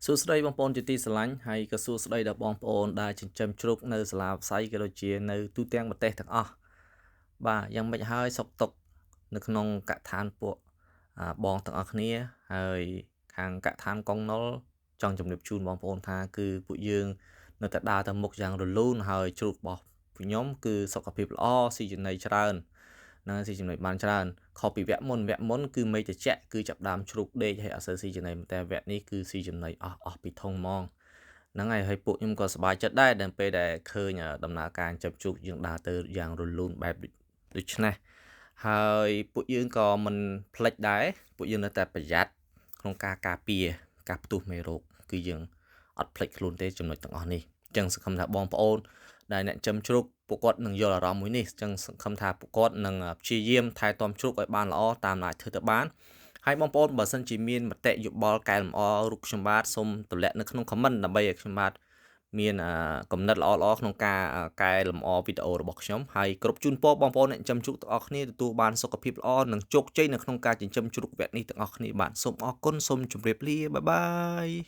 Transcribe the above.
សួស្តីបងប្អូនជាទីស្រឡាញ់ហើយក៏សួស្តីដល់បងប្អូនដែលចិញ្ចឹមជ្រូកនៅសាលាផ្សៃក៏ដូចជានៅទូទាំងប្រទេសទាំងអស់បាទយ៉ាងម៉េចហើយសុខទុក្ខនៅក្នុងកឋានពួកបងទាំងអស់គ្នាហើយខាងកឋានកុងណុលចង់ជម្រាបជូនបងប្អូនថាគឺពួកយើងនៅតែដើរទៅមុខយ៉ាងរលូនហើយជ្រូករបស់ពួកខ្ញុំគឺសុខភាពល្អស៊ីចំណីច្រើនណាស៊ីចំណីបានច្រើនខុសពីវគ្គមុនវគ្គមុនគឺមេឃត្រជាក់គឺចាប់ដើមជ្រូកដេកហើយអត់សូវស៊ីចំណីតែវគ្គនេះគឺស៊ីចំណីអស់អស់ពីធុងហ្មងហ្នឹងហើយហើយពួកខ្ញុំក៏សប្បាយចិត្តដែរដល់ពេលដែលឃើញដំណើរការចិញ្ចឹមជ្រូកយើងដើរទៅយ៉ាងរលូនបែបដូចនេះហើយពួកយើងក៏មិនភ្លេចដែរពួកយើងនៅតែប្រយ័ត្នក្នុងការការពារការផ្ទុះមេរោគគឺយើងអត់ភ្លេចខ្លួនទេចំណុចទាំងអស់នេះអញ្ចឹងសង្ឃឹមថាបងប្អូនដែលអ្នកចិញ្ចឹមជ្រូកពួកគាត់នឹងយល់អារម្មណ៍មួយនេះអញ្ចឹងសង្ឃឹមថាពួកគាត់នឹងព្យាយាមថែទាំជ្រូកឲ្យបានល្អតាមអាចធ្វើទៅបានហើយបងប្អូនបើសិនជាមានមតិយោបល់កែលម្អរូបខ្ញុំបាទសូមទម្លាក់នៅក្នុង comment ដើម្បីឲ្យខ្ញុំបាទមានគំនិតល្អៗក្នុងការកែលម្អវីដេអូរបស់ខ្ញុំហើយគ្រប់ជូនពរបងប្អូនអ្នកចិញ្ចឹមជ្រូកទាំងអស់គ្នាទទួលបានសុខភាពល្អនិងជោគជ័យនៅក្នុងការចិញ្ចឹមជ្រូកវគ្គនេះទាំងអស់គ្នាបាទសូមអរគុណសូមជម្រាបលាបាយបាយ។